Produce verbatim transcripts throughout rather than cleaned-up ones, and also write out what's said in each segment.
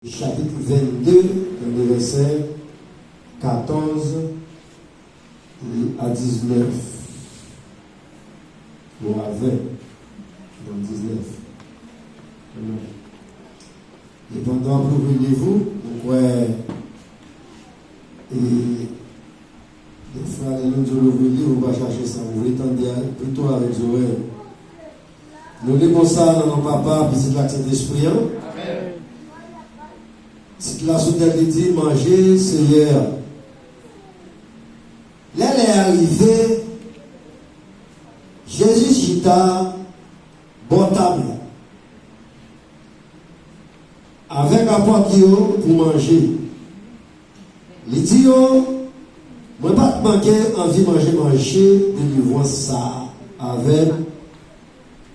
Chapit vennde, nan vèsè katòz a diznèf. Ou a ven, nan diznèf. Amen. E pandan w ap louvri liv ou, mwen kwè, e, Defwa, lè nou di w louvri liv, ou pa chache sa w vle tande a, pito avèk zòrèy. Nou li konsa nan non Papa, Pitit la ak Sentespri a. Amèn. Tit la sou tèt li di, Manje Seyè a. Lè lè a rive, Jezi chita bò tab la avèk apot yo pou manje. Li di yo, Mwen pa t manke anvi manje manje delivrans sa a avè m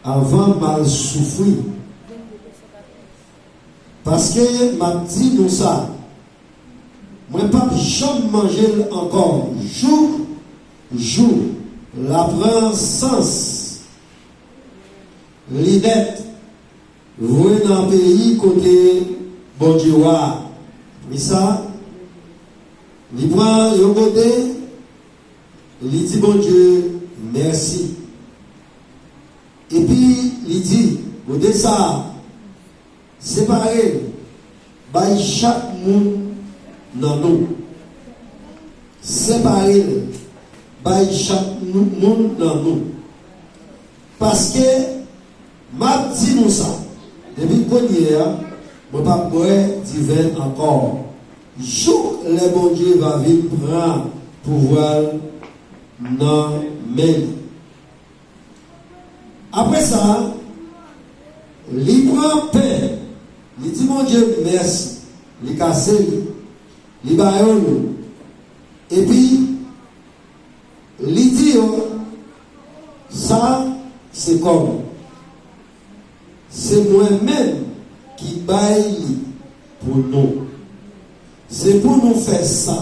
anvan m al soufri. Paske m ap di nou sa, mwen p ap janm manje l ankò jouk jou l a pran sans li nèt. Voye nan peyi kote Bondye wa. Apre sa, li pran yon gode, li di Bondye mèsi. Epi li di, Gode sa a, separe l, bay chak moun nan nou. Separe l, bay chak nou, moun nan nou. Paske, m ap di nou sa, depi kounye a, mwen p ap bwè diven ankò, jouk lè Bondye va vin pran pouvwa l nan men li. Apre sa, li pran pen, li di Bondye mèsi, li kase li, li ba yo nou. Epi, li di yo, Sa se kò m. Se mwen menm ki bay li pou nou. Se pou nou fè sa,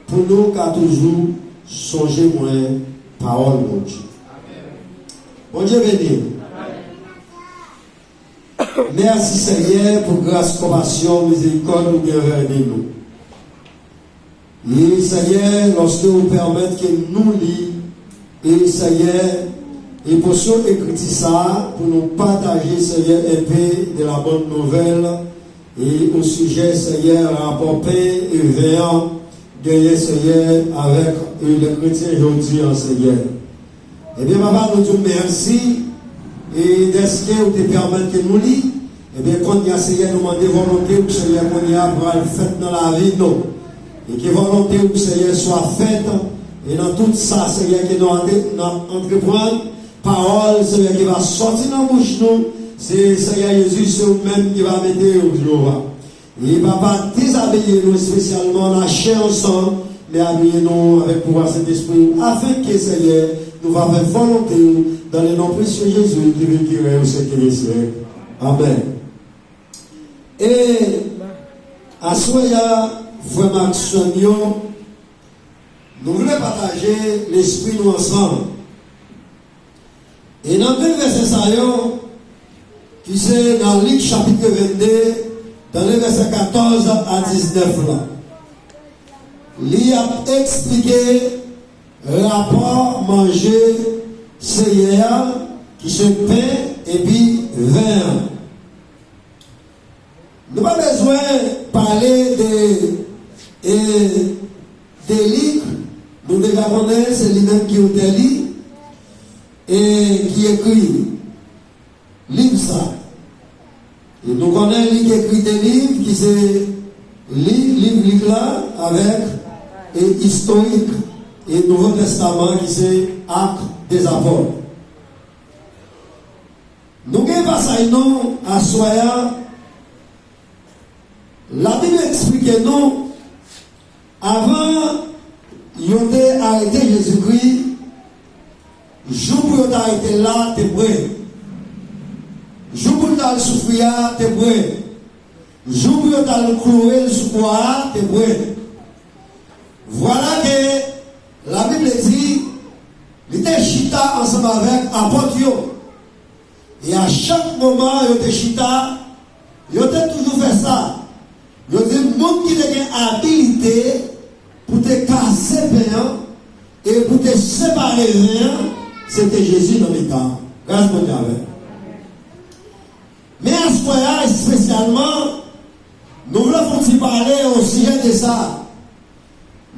pou nou ka toujou sonje mwen, pawòl Bondye. Bondye beni w. Mèsi, Senyè, pou gras, konpasyon, mizerikòd ou gen anvè nou. E, Senyè, lòske ou pèmèt ke nou li, e, Senyè, e pòsyon ekriti sa a, pou nou pataje, Senyè, enpe de la bonne nouvelle, e o sijè, Senyè, rapò pen e ven an, genyen, Senyè, avèk, e, lè kretyen jodi an, Senyè. Ebyen, Papa, nou di w mèsi, e dèske ou te pèmèt ke nou li. Ebyen, kounye a, Senyè, nou mande vòlonte w, Senyè, kounye a, pral fèt nan lavi nou. E ke vòlonte w, Senyè, swa fèt, e nan tout sa, Senyè, ke nou ante-, n ap antreprann, pawòl, Senyè, ki va sòti nan bouch nou, se Senyè Jezi, se ou menm ki va mete yo, Jewova. E Papa, dezabiye nou espesyalman nan chè an san, men abiye nou avèk pouvwa Sentespri w, afenke, Senyè, nou va fè vòlonte w, dans le nom précieux Jésus qui vit, qui règne au siècle des siècles. Amèn. E aswè a, frè m ak sè m yo, nou vle pataje lespri nou ansanm. E nan de vèsè sa yo, ki se nan Lik chapit vennde, nan de vèsè katòz a diznèf la, li ap eksplike rapò manje Seyè a, ki se pen epi ven an. Nou pa bezwen pale de, e, de Lik, nou deja konnen se li menm ki otè li, e ki ekri liv sa. E nou konnen li ki ekri de liv, ki se li, liv Lik la, avèk, e, istorik, e, Nouvo Testaman, ki se Actes des Apôtres. Nou gen pasaj nou aswè a, Labib eksplike nou, avan yo te arete Jezikri, jou pou yo te arete l la te pre. Jou pou l t al soufri a te pre. Jou pou yo t al kloure l sou kwa a te pre. Vwala ke Labib di, li te chita ansanm avèk apot yo. E a chak moman yo te chita, yo te toujou fè sa. abilite pou te kase pen an e pou te separe ven an, se te Jezi nan mitan. Gras Bondye avè l. Men aswè a, espesyalman, nou vle fè yon ti pale osijè de sa.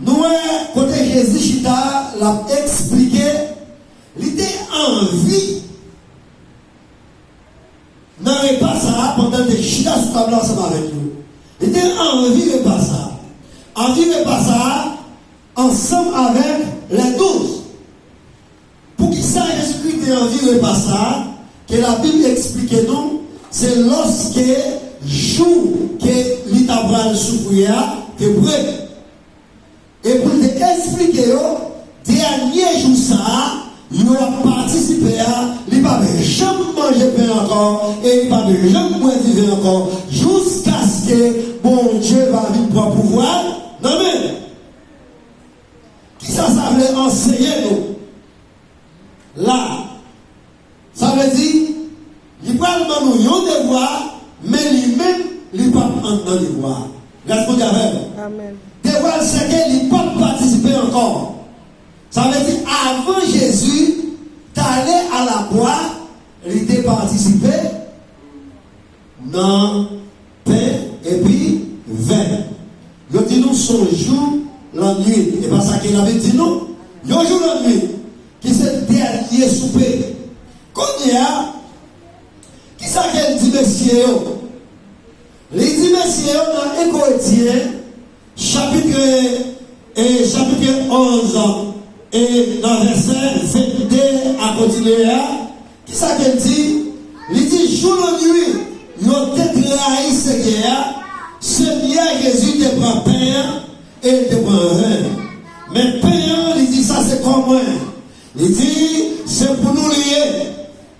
Nou wè kote Jezi chita, l ap eksplike, li te anvi nan repa sa a, pandan l te chita sou tab la ansanm avèk yo. Li te anvi repa sa a. Anvi repa sa a ansanm avèk lè douz. Poukisa Jezikri te anvi repa sa a? Ke Labib eksplike nou, se lòske jou ke li ta pral soufri a te pre. E pou l te eksplike yo, dènye jou sa a, yo ap patisipe a, li p ap janm manje pen ankò, e li p ap janm bwè diven ankò, jiskaske Bondye va vin pran pouvwa l nan men l. Kisa sa vle anseye nou la? Sa vle di, li pral ban nou yon devwa, men li menm, li p ap anndan devwa a. Gras Bondye avè nou. Amèn. Devwa l se ke li p ap patisipe ankò. Sa vle di, avan Jezi t ale a lakwa, li te patisipe nan pen epi ven. Yo di nou se yon jou lannwit. E pa sa ke Labib di nou? Yon jou lannwit, ki se dènye soupe. Kounye a, kisa ke l di mesye yo? Li di mesye yo nan en Korentyen, chapit, e, chapit onz, e nan vèsè vennde a kontinye a, kisa ke l di? Li di, jou lannwit yo te trayi Senyè a, Senyè Jezi te pran pen an e l te pran ven. Men pen an, li di, sa se kò mwen. Li di, se pou nou li ye.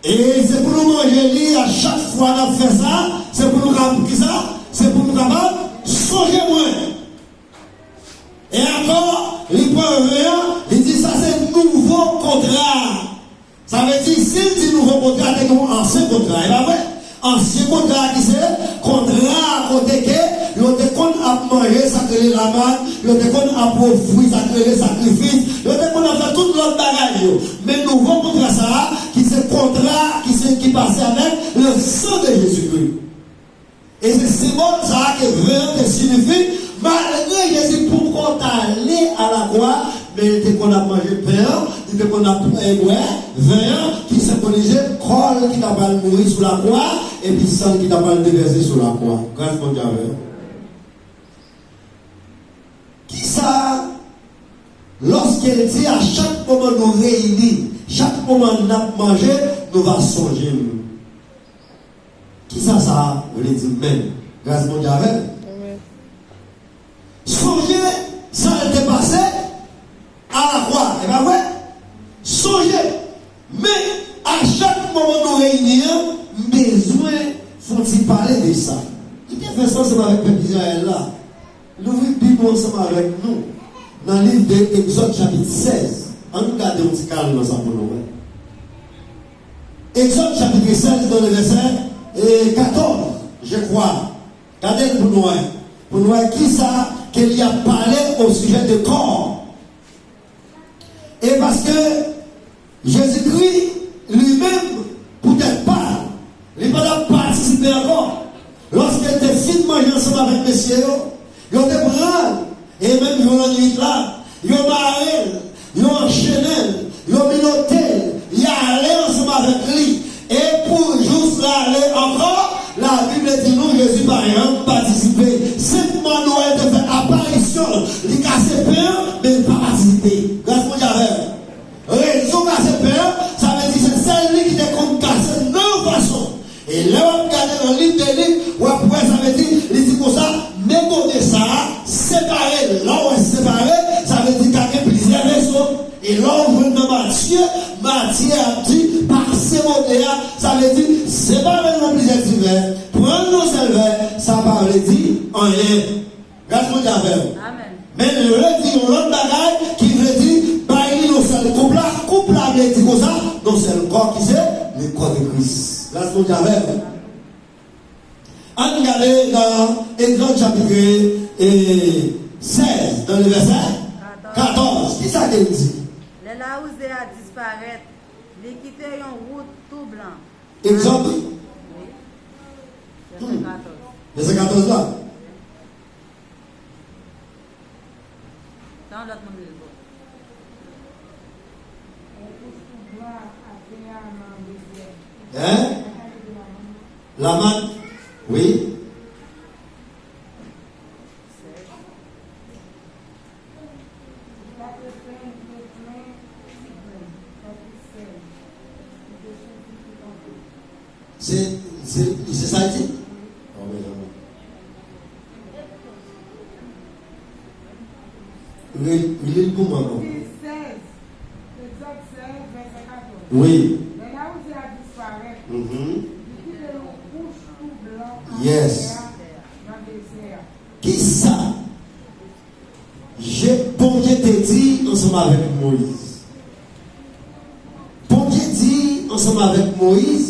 E se pou nou manje li a chak fwa n ap fè sa. Se pou nou kapab, kisa? Se pou nou kapab sonje mwen. E ankò, li pran ven an, li di sa se nouvo kontra. Sa vle di, si l di nouvo kontra, te gen yon ansyen kontra, e pa vre? Ansyen kontra ki se kontra kote ke yo te konn ap manje sa k rele lamann, yo te konn ap ofri sa k rele sakrifis, yo te konn ap fè tout lòt bagay yo. Men nouvo kontra sa a, ki se kontra ki se, ki pase avèk le sang de Jésus-Christ. E se senbòl sa a ke ven an te siyifi, malgre Jezi poko t ale a lakwa, men li te konn ap manje pen an, li te konn ap, eh, bwè ven an, ki senbolize kò l ki ta pral mouri sou lakwa, epi san l ki ta pral devèse sou lakwa. Gras Bondye avè w. Kisa, lòske l di a chak moman nou reyini, chak moman n ap manje, nou va sonje m. Kisa sa vle di menm? Gras Bondye avè l. Amèn. Sonje sa l te pase a lakwa, e pa vre? Sonje. Men, a chak moman nou reyini an, m bezwen fè yon ti pale de sa. Li te fè sa ansanm avèk pèp Izrayèl la. Louvri Bib ou ansanm avèk nou nan liv de Egzòd chapit sèz. Ann gade yon ti kal nan sa pou nou wè. Egzòd chapit sèz, nan le vèsè, eh, katòz, je crois. Gade l pou nou wè. Pou nou wè kisa ke li ap pale o sijè de kò. E paske Jezikri, li menm, poutèt pa l, li pa t ap patisipe ankò. Lòske l te fin manje ansanm avèk mesye yo, yo te pran l, e menm yon lannwit la, yo mare l, yo anchennen l, yo menote l, y ale ansanm avèk li. E pou jous l ale ankò, Labib di nou Jezi pa janm patisipe. Senpman nou wè l te fè aparisyon l, li kase pen an, men l pa patisipe. Gras Bondye avè l. Rezon kase pen an, sa vle di se sèl li ki te konn kase nan yon fason. E lè w ap gade nan liv de Lik, w ap wè sa vle di, li di konsa, men kote sa a, separe l. Lè w wè separe, sa vle di ka gen plizyè veso. E lè w jwenn nan Matye, Matye ap di, pase kote a, sa vle di, separe l nan plizyè ti vè, pran l nan sèl vè, sa pa vle di anyen. Gras Bondye avè w. Amèn. Men l redi yon lòt bagay ki vle di, bay li yon sèl koup la. Koup la vle di konsa, yon sèl kò ki se le corps de Christ. Gras Bondye avè w. Ann gade nan Egzòd chapit, E sèz, nan le vèsè katòz, ki sa ke l di? Lè lawouze a disparèt, li kite yon wout tou blan. Egzòd? Wi. Vèsè katòz. Vèsè katòz la. Se yon lòt moun li ye. Hein? Laman? Wi. Se, se, se sa l di? Bon, mezanmi. Re-, reli l pou mwen ankò. Wi. Mhm. Yes. Kisa Je-, Bondye te di ansanm avèk Moyiz. Bondye di ansanm avèk Moyiz,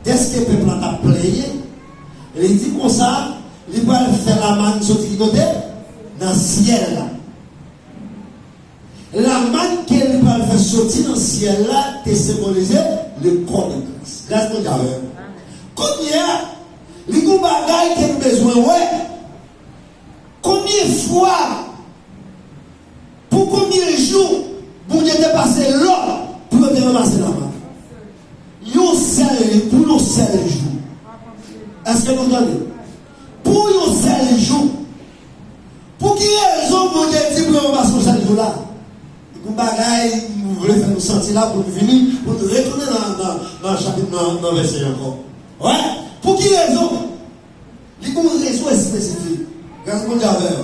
dèske pèp la t ap plenyen, li di konsa, li pral fè lamann soti ki kote? Nan syèl la. Lamann ke li pral fè soti nan syèl la te senbolize le corps de Christ. Gras Bondye avè nou. Kounye a, li gen yon bagay ke nou bezwen wè. Konbyen fwa, pou konbyen jou, Bondye te pase lòd pou yo te ranmase lamann? Yon sèl, pou yon sèl jou. Èske nou tande? Pou yon sèl jou. Pou ki rezon Bondye di pou yo ranmase yon sèl jou la? Yon bagay nou vle fè nou santi la pou nou vini, pou nou retounen nan, nan, nan chapit, nan, nan vèsè ankò. Wè, pou ki rezon? Li gen yon rezon espesifik. Gras Bondye avè yo.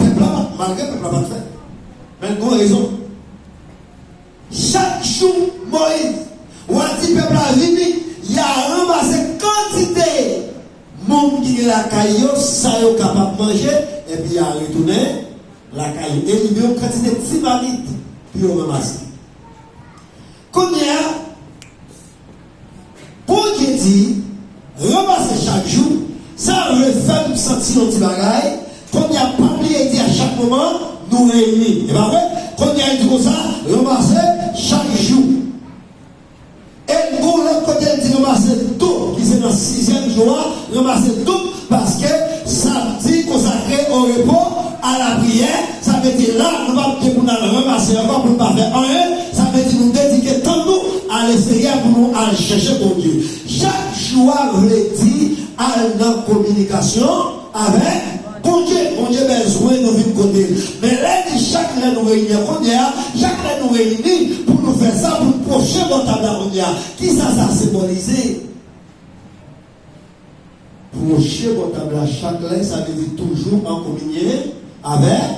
Pèp la pa t, malgre pèp la pa t fèt. Men l gen yon rezon. Chak jou, Moyiz, w a di pèp la vini, y a ranmase kantite moun ki gen lakay yo, sa yo kapab manje, epi y a retounen lakay yo. E li gen yon kantite ti mamit pou yo ranmase. Kounye a, Bondye di, ranmase chak jou, sa vle fè m santi yon ti bagay. Kounye a, pa bliye di a chak moman, nou reyini. E pa vre? Kounye a, li di konsa, ranmase chak jou. E l gon lòt kote l di ranmase doub, ki se nan sizyèm jou a, ranmase doub, paske samdi konsakre o repo, a la priyè, sa vle di la, nou p ap gen pou n al ranmase ankò, pou n pa fè anyen, sa vle di nou dedike tan nou a Lesenyè pou nou al chèche Bondye. Chak jou a vle di al nan kominikasyon avèk Bondye. Bondye bezwen nou vin kote l. Men lè di chak lè nou reyini an kounye a, chak lè nou reyini pou nou fè sa, pou nou pwoche bò tab la kounye a. Kisa sa senbolize? Pwoche bò tab la chak lè, sa vle di toujou an kominyon avèk.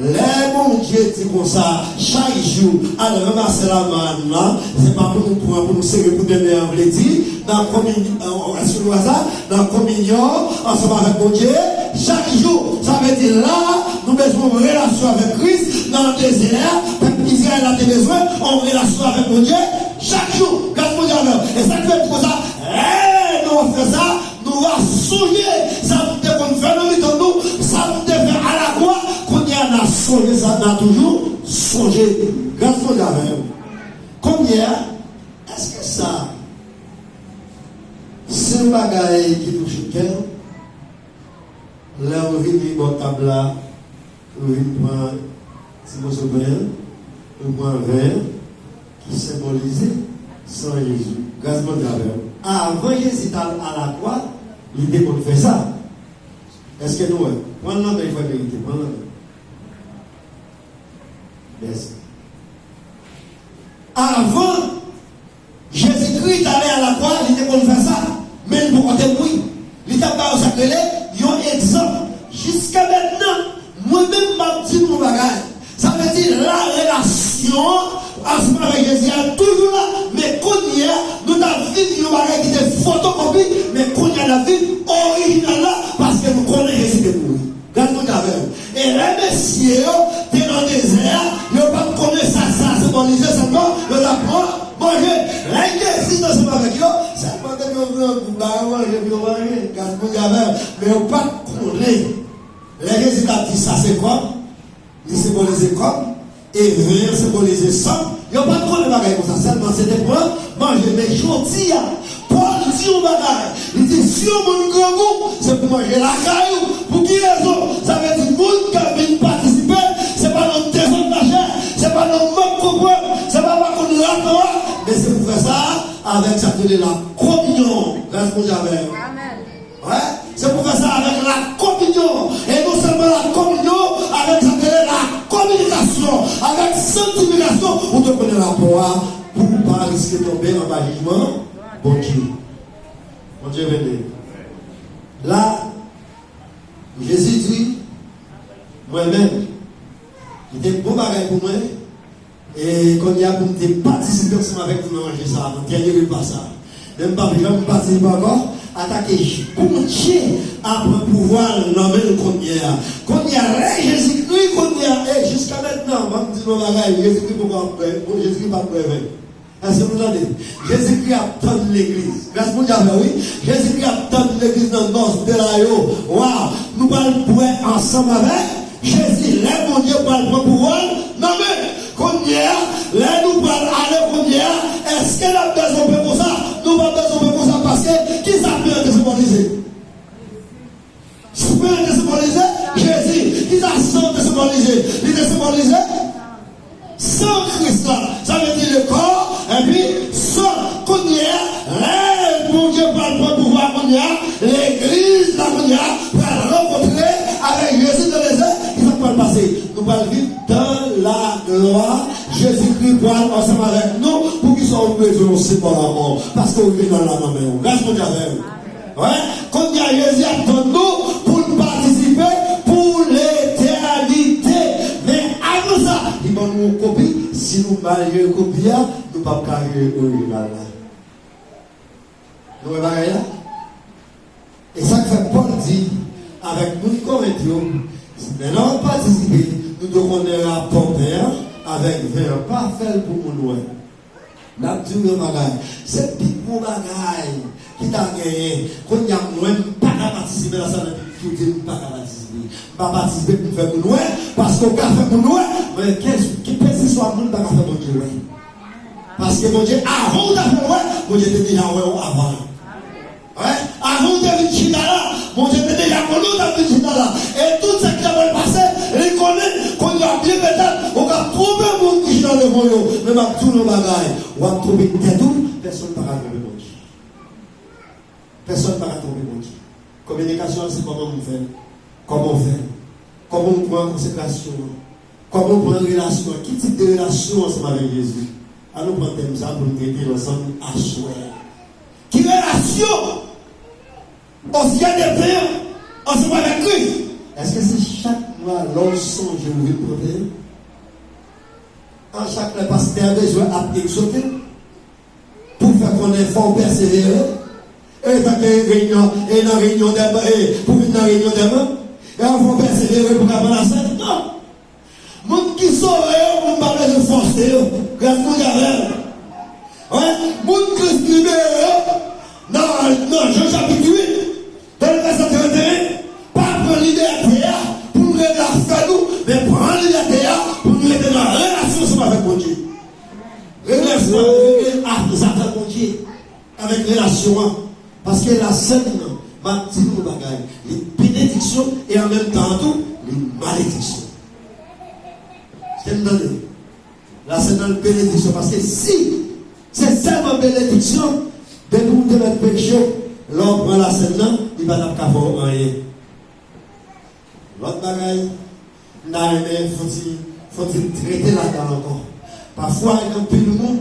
Lè Bondye di konsa, chak jou, al ranmase lamann nan, se pa pou nou pran, pou nou sere pou demen an, vle di, nan kominyon, èske nou wè sa? Nan kominyon, ansanm avèk Bondye, chak jou. Sa vle di la, nou bezwen yon relasyon avèk Kris, nan dezè a, pèp Izrayèl la te bezwen yon relasyon avèk Bondye, chak jou. Gras Bondye avè w. E sa k fè di konsa, lè nou ap fè sa, nou va sonje sa nou te konn fè nan mitan nou, sa nou te fè alakwa, kounye a n a sonje sa, n a toujou sonje. Gras Bondye avè nou. Kounye a, èske sa se yon bagay ki touche kè nou? Lè w vini bò tab la, ou vin pran ti moso pen an, ou pran ven an, ki senbolize san Jezi. Gras Bondye avè w. Avan Jezi t al alakwa, li te konn fè sa. Èske nou wè? Pran l nan men, frè Verite, pran l nan men. Mèsi. Avan Jezikri t ale alakwa, li te konn fè sa, men li poko te mouri. Li t ap ba yo sa k rele yon egzanp. Jiska mentnan, mwen menm m ap di nou yon bagay. Sa vle di la relasyon an ansanm avèk Jezi a toujou la, men kounye a, nou t ap viv yon bagay ki te fotokopi, men kounye a n ap viv orijinal la, paske nou konnen Jezi te mouri. Gad moun avè w. E lè mesye yo te nan dezè a, yo pa t konnen sa sa senbolize, sèlman yo t ap pran manje. Lè Jezi te ansanm avèk yo, sèlman depi yo grangou, ba yo manje, pou yo manje. Gad moun avè w. Men yo pa t konnen Lè Jezi t ap di sa se kò m, li senbolize kò m, e ven an senbolize san m, yo pa t konnen bagay konsa, sèlman se te pran, manje. Men jodi a, Pòl di yon bagay, li di si yon moun grangou, se pou manje lakay ou. Pou ki rezon? Sa vle di moun k ap vin patisipe, se pa nan dezòd lachè, se pa nan mank konprann, se pa pa konn rapò a, men se pou fè sa avèk sa k rele lakominyon. Gras Bondye avè nou. Amèn. Wi, se pou fè sa avèk lakominyon. E non sèlman lakominyon, avèk sa k rele lakominikasyon, avèk sanktifikasyon, ou dwe konnen rapò a pou w pa riske tonbe anba jijman Bondye. Bondye beni. La, Jezi di, mwen menm, li te bon bagay pou mwen, e kounye a pou m te patisipe ansanm avèk nou nan manje sa a, nan dènye repa sa a. Men m p ap janm patisipe ankò, atake Bondye ap pran pouvwa l nan men l kounye a. Kounye a, lè Jezikri kounye a, e jiska mentnan, ban m di nou yon bagay, Jezikri poko ap bwè, Jezikri p ap bwè ven. Èske nou tande? Jezikri ap tann legliz. Gras Bondye avè w, wi. Jezikri ap tann legliz nan nòs de la yo. Waw, nou pral bwè ansanm avèk Jezi, lè Bondye pral pran pouvwa l nan men. Kounye a, lè nou pral ale kounye a, èske n ap bezwen pè konsa? Nou pa bezwen pè konsa paske kisa pen an te senbolize? Pen an te senbolize Jezi. Kisa san an te senbolize? Li te senbolize san Kris la. Sa vle di le kò, epi san. Kounye a, lè Bondye pral pran pouvwa kounye a, legliz la kounye a pral rankontre avèk Jezi nan dezè, kisa k pral pase? Nou pral viv dans la gloire. Jezikri pral ansanm avèk nou. Poukisa w bezwen yon senbòl ankò? Paske w gen nan la nan men w. Gras Bondye avè w. Wi, kounye a Jezi ap tann nou pou n patisipe pou letènite. Men avan sa, li ban nou yon kopi. Si nou mal jere kopi a, nou p ap ka jere orijinal la. Nou wè bagay la? E sa k fè Pòl di avèk moun Korent yo, lè n ap patisipe, nou dwe konnen rapò pen an avèk ven an, pa fè l pou moun wè. N ap di w yon bagay, se pi gwo bagay ki ta genyen. Kounye a, mwen, m pa ka patisipe la, sa vle di tou di m pa ka patisipe. M pa patisipe pou m fè moun wè, paske w ka fè moun wè, men kèlkeswa moun pa ka fè Bondye wè. Paske Bondye, avan w ta fè l wè, Bondye te deja wè w avan. Wi, avan w te vin chita la, Bondye te deja konnen w t ap vin chita la. E tout sa ki ta pral pase, li konnen. Kounye a, byen petèt, ou ka twonpe moun ki chita devan yo. Men m ap di w yon bagay, w ap twonpe tèt ou, pèsonn pa ka twonpe Bondye. Pèsonn pa ka twonpe Bondye. Kominikasyon an se kòman moun fè l, kòman w fè l, kòman w pran konsekrasyon an, kòman w pran relasyon an, ki tip de relasyon ansanm avèk Jezi. Ann nou pran tèm sa a pou n trete l ansanm aswè a. Ki relasyon osijè de pen an ansanm avèk Kris? Èske se chak mwa lè w sonje ou vin pran pen an? An chak lè pastè a bezwen ap egzòte w pou fè konnen fò w pèsevere. E tanke reyinyon, e nan reyinyon dè manm, e pou vin nan reyinyon dè manm, e an fò w pèsevere pou ka pran lasèn. Non. Moun ki sove yo, moun pa bezwen fòse yo. Gras Bondye avè l. Wi, moun Kris libere yo, nan, nan Jan chapit uit, nan vèsè trannteyen, pa pran libète a pou nou rete afè nou, men pran libète a pou nou rete nan relasyon ansanm avèk Bondye. Relasyon avèk, avèk Bondye, avèk relasyon an. Paske lasèn nan, m ap di nou yon bagay, li benediksyon e an menm tan tou, li malediksyon. Èske n tande? Lasèn nan, l benediksyon. Paske si se sèlman benediksyon, depi w te mèt peche, lè w pran lasèn nan, li pa t ap ka fè w anyen. Lòt bagay, m ta renmen fon ti, fon ti trete ladan l ankò. Pafwa, gen anpil moun,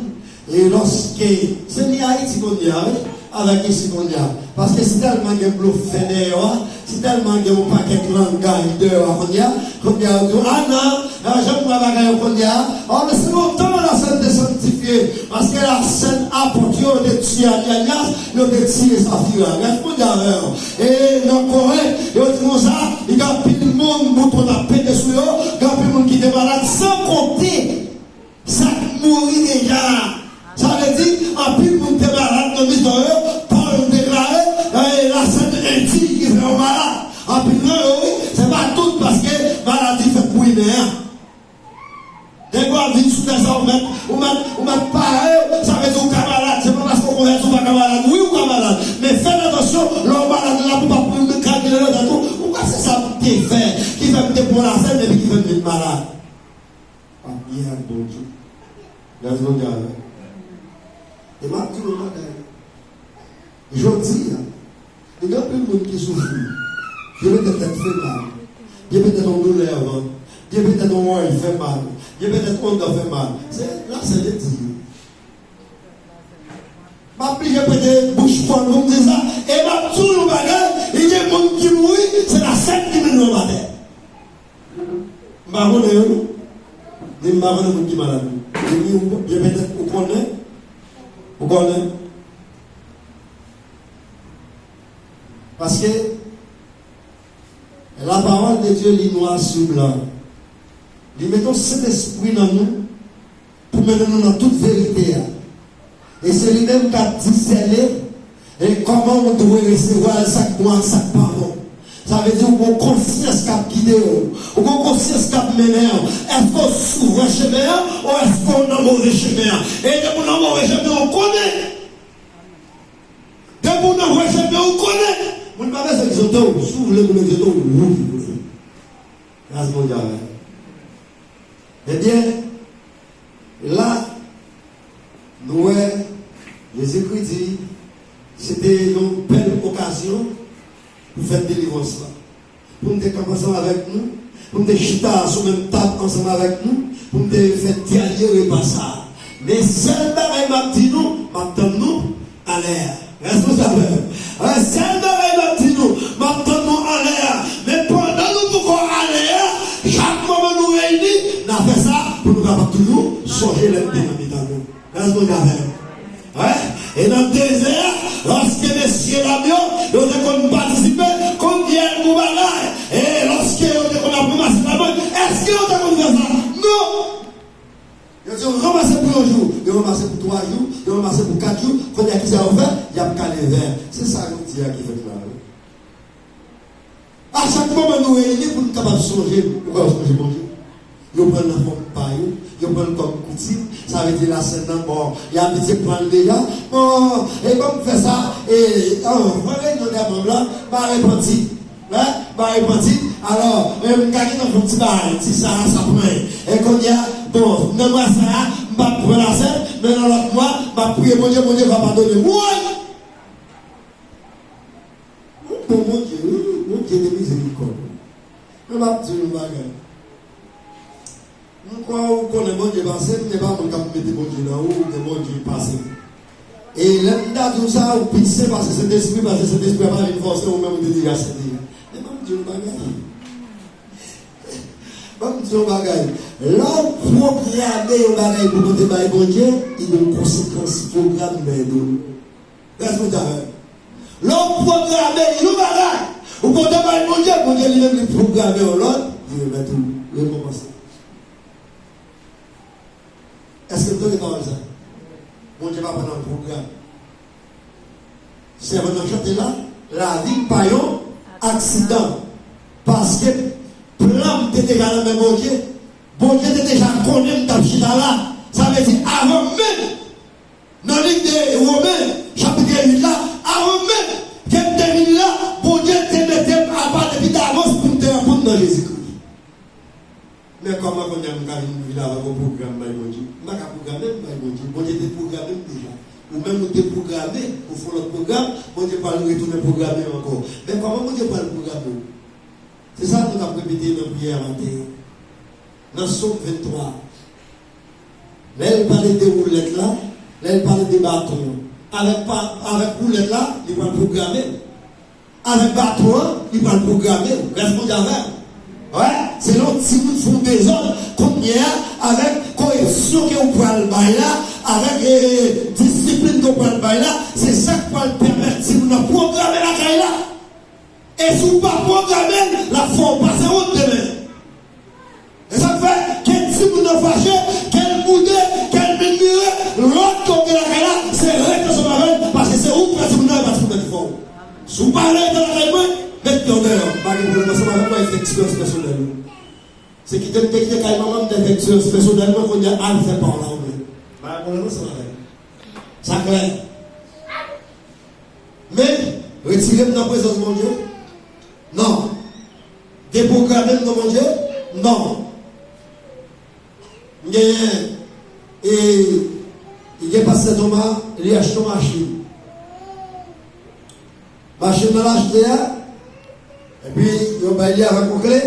e lòske, se ni Ayiti kounye a, wi, avèk isi kounye a. Paske si tèlman gen blofè dèyè w a, si tèlman gen yon pakèt langaj dèyè w a kounye a, kounye a, yo di w, a non, a, jan m wè bagay yo kounye a, a, men se lontan lasèn te sanktifye, paske lasèn apot yo, yo te tiye Ananyas, yo te tiye Safira. Gras Bondye avè w. E nan Korent, yo di konsa, li gen anpil moun, bouton t ap pete sou yo, gen anpil moun ki te malad, san konte sa k mouri deja a. Sa vle di, anpil moun te malad nan mitan yo, Pòl deklare, e lasèn endiy ki fè yo malad. Anpil nan yo, wi, se pa tout Fè sa ou mèt, ou mèt, ou mèt pare, sa vle di ou ka malad. Se pa paske ou konvèti ou pa ka malad. Wi, ou ka malad. Men fè atansyon, lè ou malad la, pou w pa pou kalkile nan tèt ou. Ou kwè se sa m te fè, ki fè m te pran lasèn, epi ki fè m vin malad. Pa byen ak Bondye. Gras Bondye avè w. E m ap di w yon bagay. Jodi a, gen anpil moun ki soufri. Gen petèt tèt fè mal. Gen petèt yon doulè vant. Gen petèt yon wòy fè mal. Gen petèt yon dan fè mal. Se lasèn yo di yo. M ap blije prete bouch pòl pou m di sa. E m ap di w yon bagay, li gen moun ki mouri, se lasèn ki mennen yo anba tè. M pa konnen yo, non. Ni m pa konnen moun ki malad, non. Epi ou, byen petèt ou konnen. Ou konnen. Paske la parole de Dieu li nwa sou blan. Li mete yon Sentespri nan nou pou mennen nou nan tout verite a. E se li menm k ap disène e kòman ou dwe resevwa l, sa k bon ak sa k pa bon. Sa vle di ou gon konsyans k ap gide w. Ou gon konsyans k ap mennen w. Èske w sou vrè chemen an ou èske w nan move chemen an? E depi w nan move chemen an, ou konnen. Depi w nan vrè chemen an, ou konnen. Moun pa bezwen egzòte w. Si w vle moun egzòte w, ou ki vle. Gras Bondye avè w. Ebyen, la, nou wè, Jezikri di, se te yon bèl okazyon pou fèt delivrans lan. Pou m te kanpe ansanm avèk nou, pou m te chita sou menm tab ansanm avèk nou, pou m te fè dènye repa sa a. Men sèl bagay m ap di nou, m ap tann nou, alè a. Rès nou sa frè. Sèl bagay m ap di nou, m ap tann nou alè a. Men pandan nou poko alè a, chak moman nou reyini, n a fè sa pou nou kapab toujou sonje lè n te nan mitan nou. Rès nou avè m. Wi. E nan dezè a, lòske mesye dam yo, yo te konn patisipe, konn gen yon bagay. E lòske yo te konn ap ranmase labann, èske yo te konn fè sa? Non! Yo di yo ranmase pou yon jou, yo ranmase pou twa jou, yo ranmase pou kat jou, kounye a kisa yo fè? Y ap kale vè. Se sa nou di a ki fèt la, wi. A chak moman nou reyini pou nou kapab sonje, ou ka sonje Bondye. Yo pran l nan fòm pa yo, yo pran l kòm koutim, sa vle di lasèn nan, bon, y abitye pran l deja. Bon, e ban m fè sa, e, an, pran reyinyon dè manm lan, m a repanti. Wi, m a repanti. Alò, e, m ka gentan fè yon ti bagay, ti sa, sa pran. E kounye a, bon, nan mwa sa a, m p ap pran lasèn, men nan lòt mwa, m ap priye Bondye, Bondye va padone m. Woy! Ou bon Bondye, wi, Bondye de mizerikòd. Men m ap di w yon bagay. M kwè ou konnen Bondye pase m, men pa moun k ap mete Bondye nan ou, oubyen Bondye pase m. E lè m ta di w sa, ou pi sen pase Sentespri, paske Sentespri a pa vin fòse w, ou menm ou te deja sen deja. Men ban m di w yon bagay. Ban m di w yon bagay. Lè w pwograme yon bagay pou w te bay Bondye, li gen yon konsekans pwogram nan do w. Rès Bondye avè m. Lè w pwograme yon bagay, ou pote bay Bondye, Bondye li menm li pwograme yon lòt, li remèt ou rekonpans la. Èske nou tande pawòl sa? Bondye pa pran nan pwogram. Sèvant nan chante la, lavi m pa yon aksidan. Paske plan m te deja nan men Bondye. Bondye te deja konnen m t ap chita la. Sa vle di avan menm Nan liv de Women, chapit uit la, avan menm ke m te vini la, Bondye te mete m apa depi davans pou m te rankontre nan Jezikri. Men kòman kounye a m ka vin, vin avèk yon pwogram bay Bondye? M pa ka pwograme m bay Bondye. Bondye te pwograme m deja. Ou menm ou te pwograme pou fè yon lòt pwogram, Bondye pral retounen pwograme w ankò. Men kòman Bondye pral pwograme w? Se sa nou t ap repete nan priyè a maten an. Nan Sòm venntwa, lè l pale de woulèt la, lè l pale de baton an, avèk pa, avèk woulèt la, li pral pwograme w. Avèk baton an, li pral pwograme w. Rès Bondye avè w. Wè, se lè yon timoun fè yon dezòd, kounye a, avèk koreksyon ke w pral bay la, avèk, e, e, disiplin ke w pral bay la, se sa k pral pèmèt timoun nan pwograme lakay la. E si w pa pwograme l, l ap fè w pase wont demen. E sa k fè, ke timoun nan fache, ke l boude, ke l mèmire, lòd ke w gen lakay la, se rete ansanm avè l, paske se ou k fè timoun nan, e pa timoun nan ki fè w. Si w pa rete lakay mwen, met pye w deyò. M pa gen pwoblèm ansanm avè w, mwen fè eksperyans pèsonèl. Se kite m te kite kay manman m, m te fè eksperyans pèsonèl mwen, kounye a al fè pa w la ou menm. Bagay mwen nan sa bagay. Sa klè. Men, retire m nan prezans Bondye? Non. Depwograme m nan Bondye? Non. M genyen, e, li gen pastè Toma, li achte yon machin. Machin nan l achte a, epi yo bay li avèk yon kle,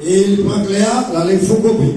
e li pran kle a, l ale fotokopi.